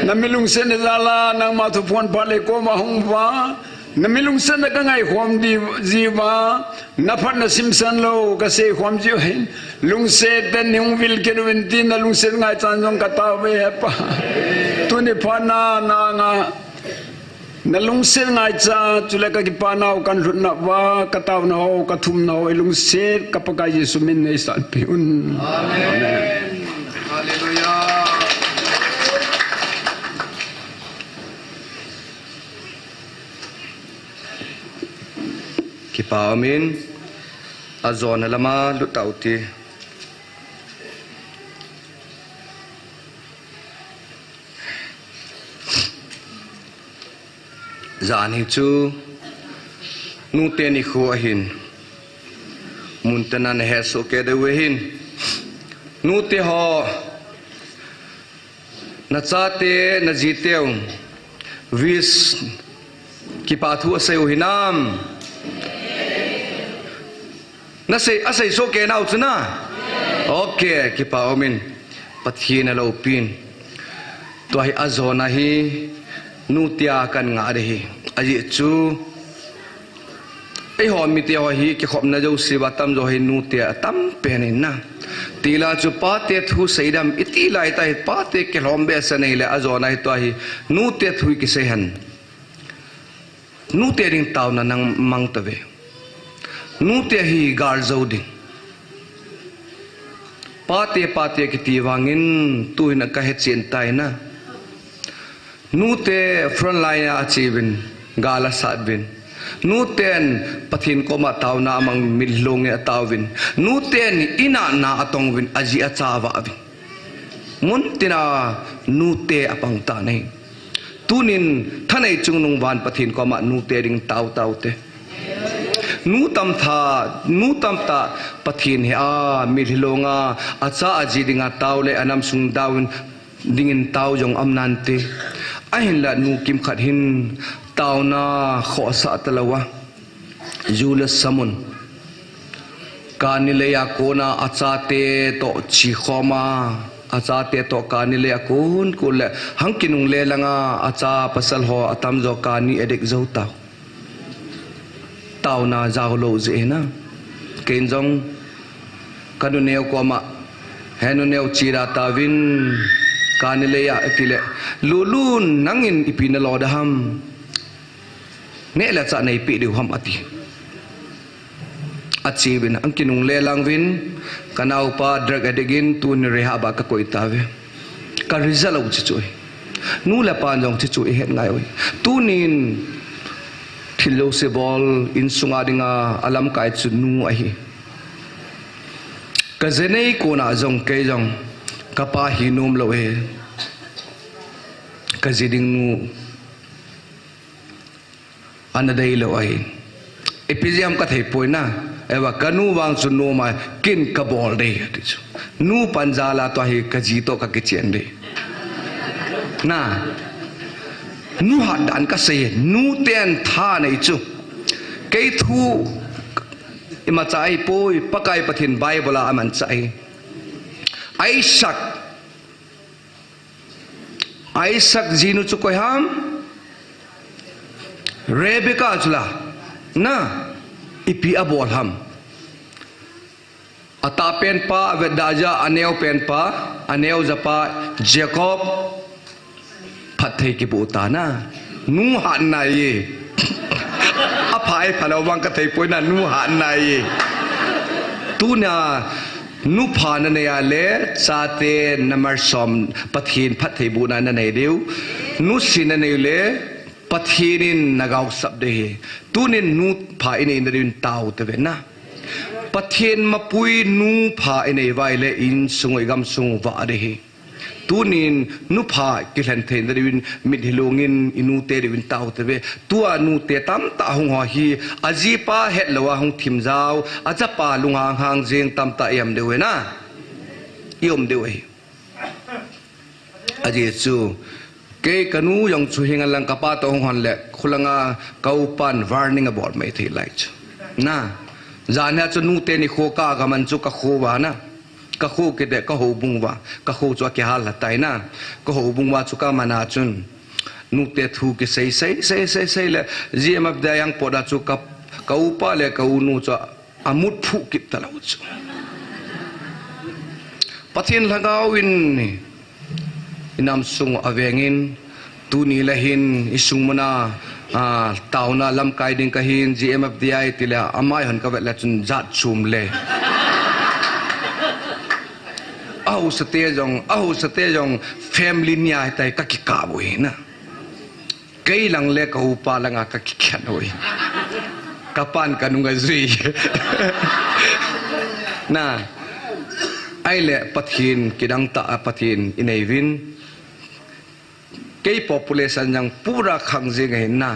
Na milungsetna jal a, nangma thuphon phat le koma hung uva. Na milungsetna ka ngaikhom di, ji uva. Na phatna simsan lou, ka seikhom ji uva hin. Lungset tah in nei hung vil kit uvin tin na lungset ngaichan jong ka taove he Pa. Tuni phatna nanga. Na lungset ngaicha, chule ka kipana u, ka lhunna uva, ka taona ho, ka thumna ho, i lungset, ka Pakai Jesu min in nei sanpeh un. Amen. Amen. Hallelujah. Kipa umin, ajona lama lut tau hite. Jan hi chu nute nikho ahin, mun tena nahet soh kei diu ahin, nute ho, nachate, najiteu wish, kipa thu asei u hinam? Nasei, asei soh kei nau chu na? Ok, kipa umin. Pathen aloupin. Tua hi ajona hi nute a kan ngah ding ahi. Ajeh chu, eiho mite ho hi kikhopna jouse uva tamjo hi nute a tam pen in na. Tila chu pate thu seidam iti lai tahi, pate kilhom behseh nei le ajona hi tua hi nute thu kisei hen. Nute ding taona nang mang tave. Nute hi gal jou ding. Pate, pate kiti vangin tuhin kahe chen tai na. Nute front line a ache uvin, gal asat uvin. Nuten Pathen koma taona amang, mitlhi lhon in atao uvin. Nuten in a na atong uvin, aji acha avah uvin. Mun tina nute apang tan ahi. Tunin thanei chungnung van Pathen koma nute ding tao tau hite. Nu tamtah, nu tamtah Pathen he a, mitlhi lhon a, acha aji dinga tao le anam sung dau in dingin tao jong um nante. Ahinla nu kimkhat hin taona khohsah talou a. Ju le samun. Kani leiya kona achate toh chikhom a, achate toh kani leiya kon kon le hang kinungle langa acha pasal ho atamjo kani adek jou tau. Taona jaolou jeh ahi na. Ken jong, ka nu neo koma, he nu neo chira tauvin, ka ni lei a, ati le, Lulu nangin ipi na lo da ham. Neh le chah nei pe diu ham ati. Achi vin, ang kinung le lang vin, ka naupa drug addict in, tuni rehab a ka koi tauve. Ka result u chi chu. Nu le pa jong chi chu i het ngai ui. Tunin thil lo se bol insunga dinga a lamkai chu nu ahi. Ka jenei kona jong kei jong ka pa hi nom lo e. Ka ji ding nu ana dei lo ahi. Ipi jeh ham ka thei poi na. Ewa ka nu vang chu nom a kin ka bol dei ati chu. Nu pan jal a tua hi ka ji to ka kichen dei. Na. Nu hat dan ka sei, nu ten tha nei chu. Kei thu ima cha ai poi, Pakai Pathen Bible a aman cha ai. Isaac Isaac jinu chu koi ham? Rebecca chu la. Na, ipi abol ham? Atah pen pa, avetda ja, aneo pen pa, aneo ja pa, Jacob, phatthei kiboh ta na. Nu hat nai e. Aphai phalou vang ka thei poi na, nu hat nai e. Tuna, nu pha na nei a le, chate na malsom, Pathen phattheibohna na nei diu. Nu si na nei le, Pathen in na gaosap dei hi. Tunin nu pha i nei na diu in tao te ve na. Pathen mapui nu pha i nei vai le insung i gamsung va dei hi. Tunin nu pha kilhen thei na diu in mit hilung in i nu te diu in tao te ve. Tua nu te tamtah hung ho hi a jipa het lo a hung thim jao, a chapa lunghang hang jing tamtah i um diu e na. I um diu e. Ajeh chu, kei ka nu jong chu hinga lang ka pa to hung hon le, khulanga ka upan warning abol mai thei lai chu. Na, jan hia chu nu te ni kho ka ka man chu ka kho va na. Ka kho kit le ka houbung va, ka kho chu a kihal la tai na. Ka houbung va chu ka man a chun. Nu te thu kisei, sei, sei, sei, sei le, G M F D I ang pot a chu ka, ka upa le ka u nu chu amut phu kit ta lo chu. Pathen lhagao in i nam sung a veng in tuni le hin i sung muna, a, taona lamkai ding ka hin G M F D I ti le amai hon ka vet le chun jat chum le. Aho sa te jong, aho sa te jong family nia hitai ka kikap u hi na. Kei lang le ka upa langa ka kikhen ui. Ka pan ka nung a jui. Na, ai le Pathen kidang ta a Pathen i nei vin. Kei population jang pura khang jing ahin na.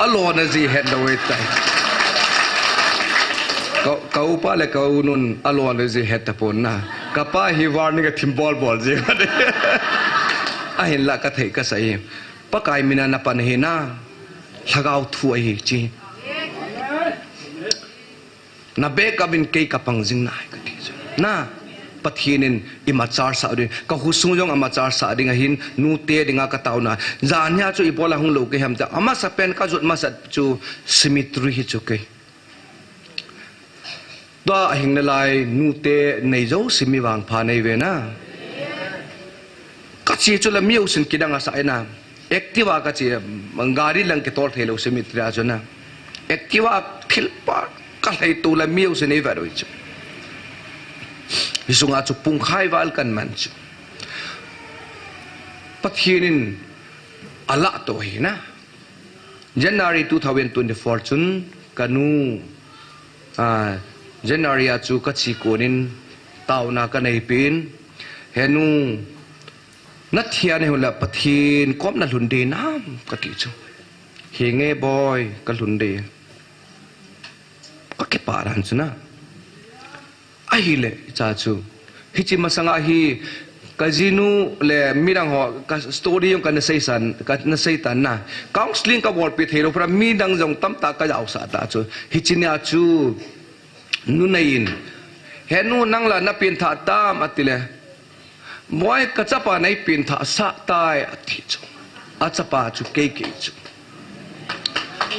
Alona ji het da ui tai. Ka, ka upa le ka u nun alona ji het ta pon na. Ka pa hi warning a thim bol bol ji. Ahin la ka thei ka sa hi. Pakai mina na pan hi na, lhagao thu ahi chi. Na backup in kei ka pang jing nai ka ti chu. Na, Pathen in i machar sa ding, ka khosung jong a machar sa ding ahin, nu te dinga ka taona. Jan hia chu i bola hung lo kei ham ta, amasa pen ka jot masa chu cemetery hi chu kei. Tua a hing na lai, nu te nei jo si mi vangpha nei ve na. Ka chi chu la mi usin kidang a sa ina. Activa ka chi, gari lang kitol thei lo si mi tria chu na. Activa thil pa ka hlei tu la mi usin nei va doi chu. Hi sunga chu pung khai val kan man chu. Pathen in a la to hi na. January two thousand twenty-four chun ka nu, a, January a chu ka chi konin taona ka nei pin, he nu, na thian he hula Pathen kom na lhun de nam ka ti chu. He nge boy ka lhun de. Ka kipa ran chu na. Ahile, cha chu. Hichi masanga hi, ka jinu le midang ho, ka story jong ka na sei san, ka na sei tan na. Counseling ka bol pi thei lo, pra midang jong tamtah ka jao sa ta chu. Hichi nia chu, nu nei in. He nu nang la na pin tha tam ati le. Boy ka chapa nei pin tha sa tai ati chu. A chapa chu kei kei chu.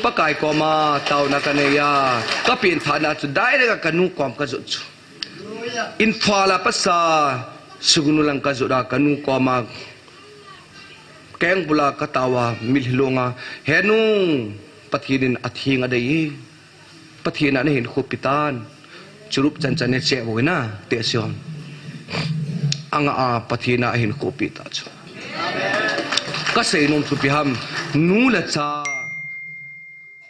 Pakai koma taona kanei a, kapen thahna chu direct a kanu kom kajot chu. Imphal a pasa, Sugnu lang kajot a kanu koma, keng bula katao a, mitlhi longa, "He nu, Pathen in atheng adei e. Pathen a nahinkho petan. Churup chanchan e che vo ina," te sion. Anga a Pathen a ahinkho peta chu. Kasei nom chu ipi ham, nu le cha,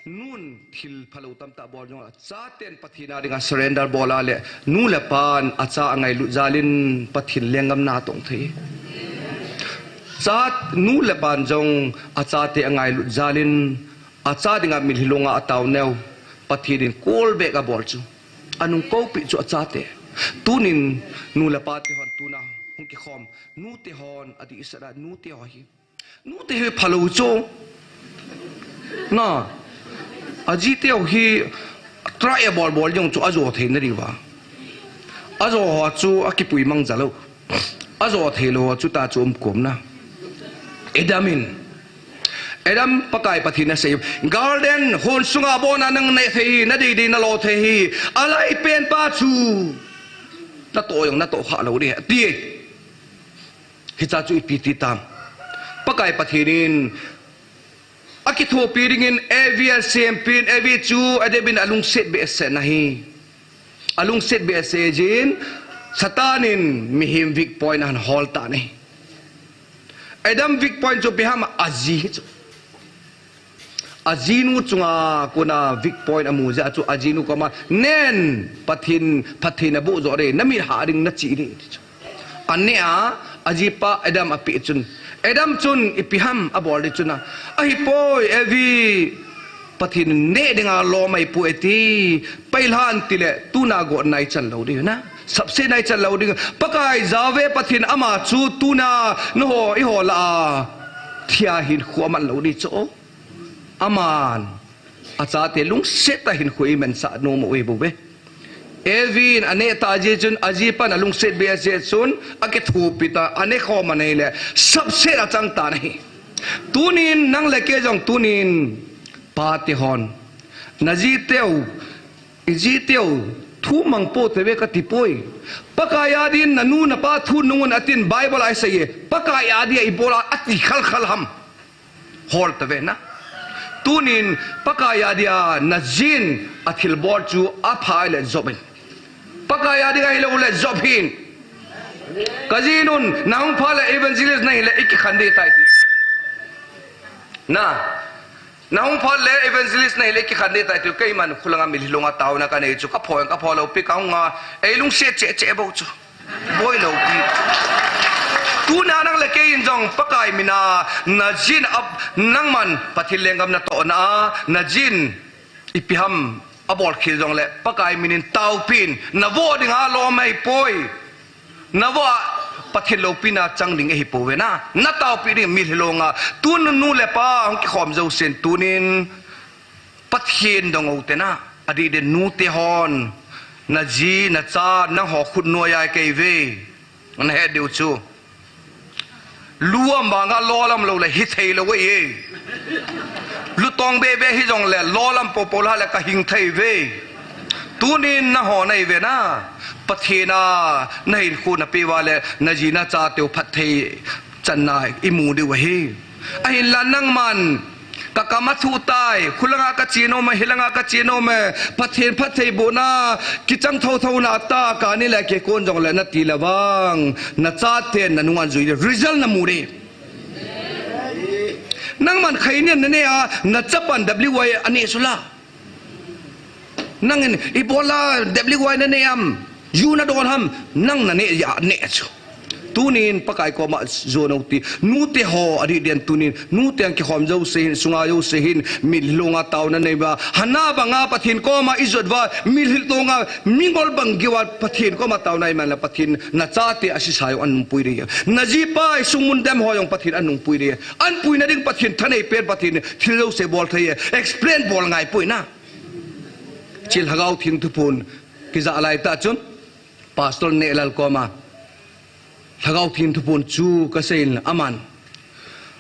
nun thil phalou tamtah bol jong a, chaten Pathen a dinga surrender bol a le, nu le pan acha angailut jal in Pathen lenggam na tong thei. Cha, nu le pan jong achate angailut jal in, acha dinga mitlhi longa ataonau, Pathen in call back abol chu. Anung koupeh chu achate. Tunin nu le pate hon tuna hung kikhom. Nute hon adih sah a, nute ho hi. Nute hi phalou chu. Na. Ajiteu hi try abol bol jong chu ajo thei nadiuva. Ajo ho chu akipui mang jalou. Ajo theilou chu ta chu um kom na. Adam in. Adam Pakai Pathen in asei. Garden hon sunga abona nang neh thei hi, nadei dei nalo thei hi. Alai pen pa chu. Natoh jong natoh khalou ding, ati. Hicha chu ipi ti tam. Pakai Pathen in akithopi dingin Evi asempin, Evi chu Adam in alungset behseh na hi. Alungset behseh jin, Satan in mihem weak point ahin hol tan ahi. Adam weak point chu ipi ham, aji chu. Ajinu chunga kona weak point amu jeh a chu ajinu koma, "Nen, Pathen, Pathen aboh jo ding, namit hah ding nachi ding," ti chu. Aneh a, ajipa Adam apeh chun. Adam chun ipi ham abol ding chun a. Ahipoi, Evi, Pathen in neh dinga lom ahipoi ati. Pailhan tile, tuna gotna ichan lou ding na. Sapsetna ichan lou ding. Pakai Jahve Pathen ama chu tuna, naho, eiho lah a. Thia hinkho aman lou ding chu. Aman. Achate lungset a hinkho imansah nom u ahi bouve. Evi in aneh tah jeh chun, ajipan alungset behseh chun, akithopi ta, aneh khom anei le, sapset achang tan ahi. Tunin, nang le kei jong tunin, pate hon. Najiteu, ijiteu, thu mang pou te ve kati poi. Pakai a din, nanu napa thu nungun atin Bible a asei e. Pakai a dia ibol a ati khalkhal ham. Hol ta ve na. Tunin Pakai a dia najin athilbol chu apha le jop in. Pakai a dia hilou le jop hih in. Kajinun, nahung phat le evangelist nahile ikikhen ding tai ti. Na. Nahung phat le evangelist nahile ikikhen ding tai ti. Keiman khulanga mitlhi longa taona kanei chu. Kapho, kapho lou pi kahunga. Eilungset cheh cheh bou chu. Boi lou pi. Tuna nang le kei in jong Pakai mina, najin ap, nangman Pathen lenggam natohna, najin ipi ham abol khel jongle, Pakai minin taopin, navoh dinga lom ahipoi. Navoh a Pathen loupina chang ding ahipouve na. Nataopi ding mitlhi longa. Tun nu le pa hung kikhom jousen tunin, Pathen dong u te na, adih deh nute hon, naji, nacha, nangho khut noiya kei ve. Nahet diu chu. Lu am banga lol am lou le hithei lou e. Lu tong bebe hijongle lol am popo lah le kahing thei ve. Tunin nangho nahi ve na. Pathen a nahinkho napeh uva le naji nacha teu phatthei channa imu diu ahi. Ahinla nangman, kakam athuh tai, khulanga kache nom e, hilanga kache nom e, Pathen phattheibohna, kichang thotho na ta, kani le kikon jongle nati le vang, nachaten nanung a jui ding, result namu ding. Nangman khainian nanei a, nachapan W Y anei sula. Nangin ibola W Y nanei am, ju nadol ham, nang nanei a neh chu. Tunin Pakai koma jon u ti, nute ho adih deh in tunin, nute ang kikhom jouse hin, sunga jouse hin, mitlhi longa taona nei uva, Hannah banga Pathen koma ijot uva, mitlhi longa mingol bang geiya Pathen koma taona iman le Pathen nachate asisa jong anungpui ding. Najipa isung mun dem ho jong Pathen anungpui ding. Anpuina ding Pathen thanei pen Pathen thil jouse bol thei e, explain bol ngai poi na. Chule Lhagao Theng thuphon kija lai tah chun, Pastor Nehlal koma Lhagao Theng thuphon chu kasei in aman,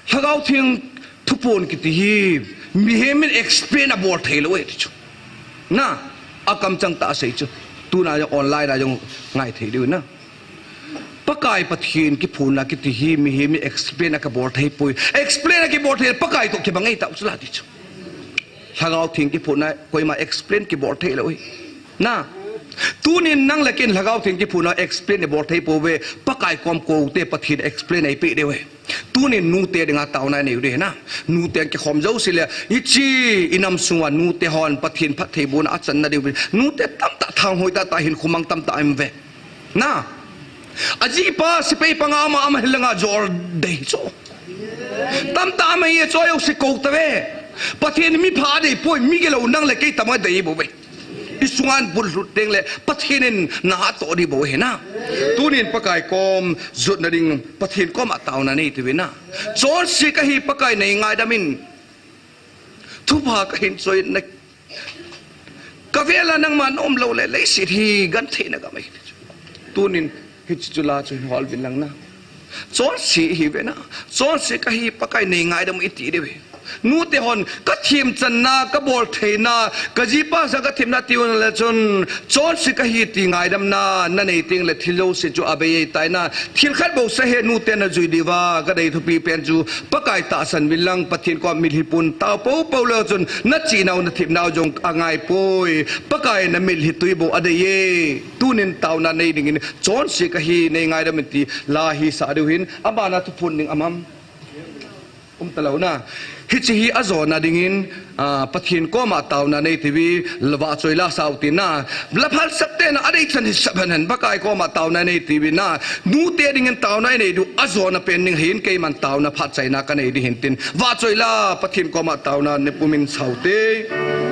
Lhagao Theng thuphon kiti hi Mihem in explain abol thei lou e ti chu. Na, akamchang tah a sei chu. Tuna jong online a jong ngai thei diu na. Pakai Pathen kiphutna kiti hi mihem in explain akibol thei poi. Explain akibol thei, Pakai toh kibang ahi tah chu la ti chu. Lhagao Theng kiphutna koima explain kibol thei lou e. Na, tunin nang le ken Lhagao Theng kiphutna explain ibol thei pouve, Pakai kom kou te Pathen explain eipeh diu e. Tunin nute dinga taona inei u ding ahi na. Nute kikhom jouse le, hiche inam sunga nute hon Pathen phattheibohna achanna diu. Nute tamtah thanghoi tah tah hinkho mang tamtah aume. Na. Ajipa sepai panga ama, ama hilanga jol dei chu. Tamtah ama hi chu ajouse kou tave. Pathen in mi pha adei poi, mi gilou nang le kei tama dei bouve. Isunga bulhlut teng le Pathen in na atoh ding bou ahi na. Tunin Pakai kom jotna ding, Pathen koma taona nei tiuvin na. Chonse kahi Pakai nei ngaidam in. Thupha kahin choi in na. Kavela nangma naum lou le leiset hi gentheina gam ahi. Tunin hiche chu la chu hin hol uvin lang na. Chonse ihiuve na. Chonse kahi Pakai nei ngaidam in iti diu ahi. Nute hon kathemchanna, kabol theina, kajipa sanga kathemna tiu le chun, chonse kahi ti ngaidamna nanei teng le thil jouse chu abei ahitai na. Thil khat bou sah hih e, nute najui diuva kadei thupi pen chu, Pakai tahsan uvin lang, Pathen koma mitlhi pon tao poupou leu chun, nachehnau nathepnau jong angai poi. Pakai namitlhi tui bou adei e. Tunin taona nei dingin, chonse kahi nei ngaidam in ti la hisah diu hin, abana thuphon ding am am? Umta lou na. Hiche hi ajona dingin, a, Pathen koma taona nei tiuve, vahchoi la sao tin na. La phalsah tena adeichan hisah hen hen, Pakai koma taona nei tiuvin na. Nute dingin taona inei diu ajona pen ding hin, keiman taona phatchaina kanei ding hin tin, vahchoi la Pathen koma taona neipum in sao te.